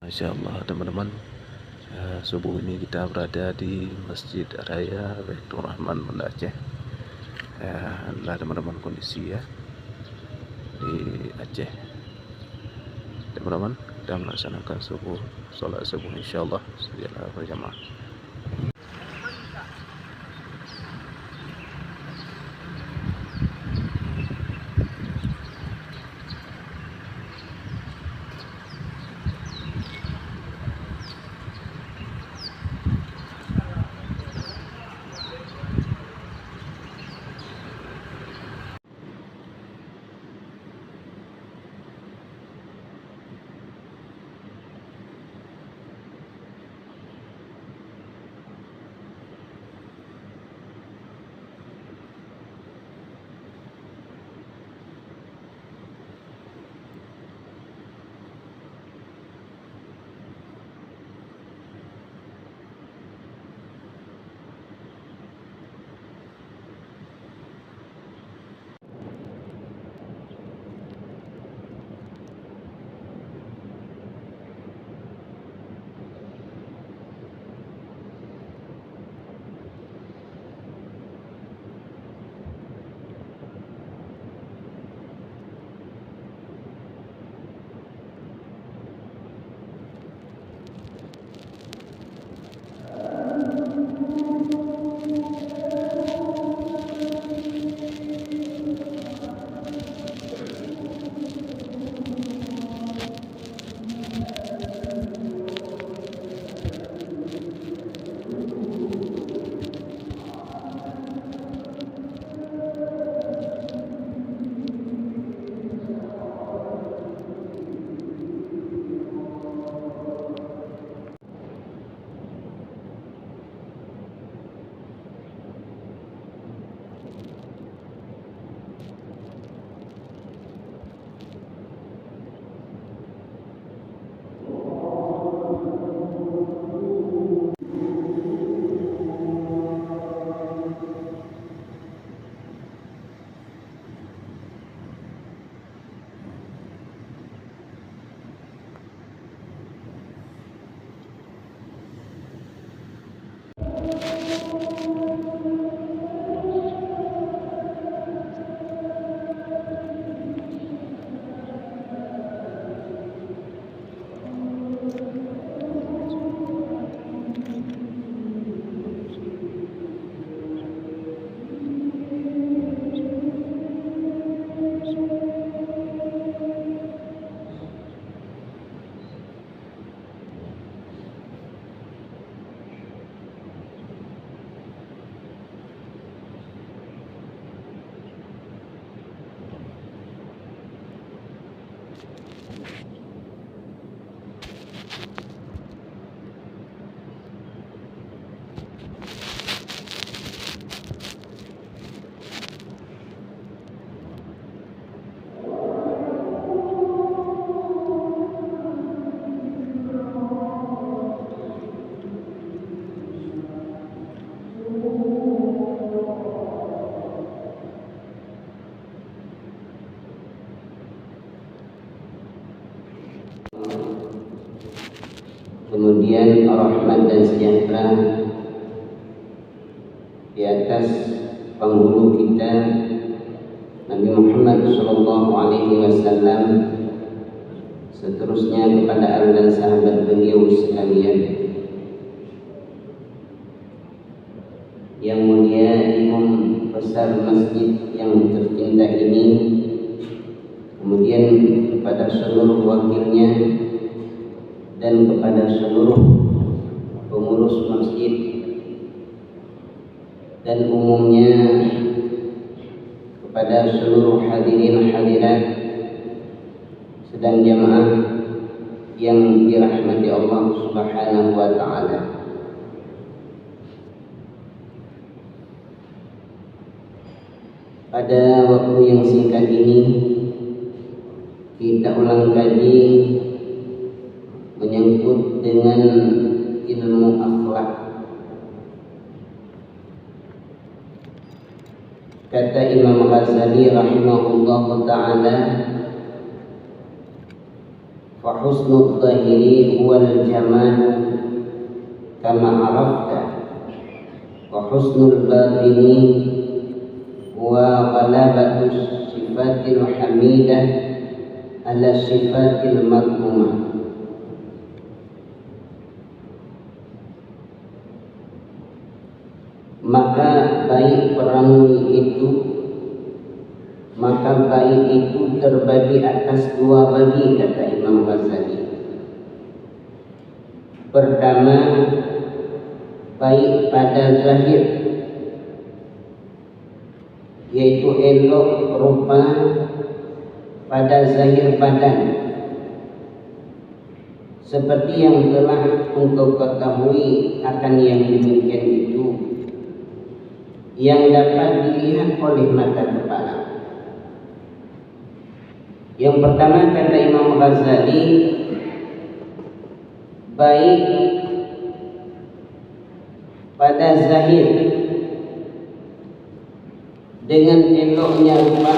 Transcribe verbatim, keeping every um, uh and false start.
Insya Allah, teman-teman, eh, subuh ini kita berada di Masjid Raya Baitur Rahman, Banda Aceh. Eh, inilah, teman-teman, kondisi, ya, di Aceh. Teman-teman, kita melaksanakan subuh, salat subuh, insya Allah, secara berjamaah. Kemudian rahmat dan sejahtera di atas penghulu kita, Nabi Muhammad sallallahu alaihi wasallam, seterusnya kepada ahli dan sahabat beliau sekalian. Yang mulia Imam Besar Masjid yang tercinta ini, kemudian kepada seluruh wakilnya, dan kepada seluruh pengurus masjid, dan umumnya kepada seluruh hadirin hadirat sidang jamaah yang dirahmati Allah Subhanahu wa Ta'ala. Pada waktu yang singkat ini, kita ulang kaji menyangkut dengan ilmu akhlak. Kata Imam Ghazali rahimahullahu ta'ala, Wa husnul zahiri huwal jamalu kama arafta, wa husnul batini huwa ghalabatu sifatil hamidah ala sifatil madhmumah. Maka baik peurangui itu, maka baik itu terbagi atas dua bagi, kata Imam Ghazali. Pertama, baik pada zahir, yaitu elok rupa pada zahir badan, seperti yang telah engkau ketahui akan yang demikian itu, yang dapat dilihat oleh mata kepala. Yang pertama, kata Imam Ghazali, baik pada zahir, dengan eloknya rupa,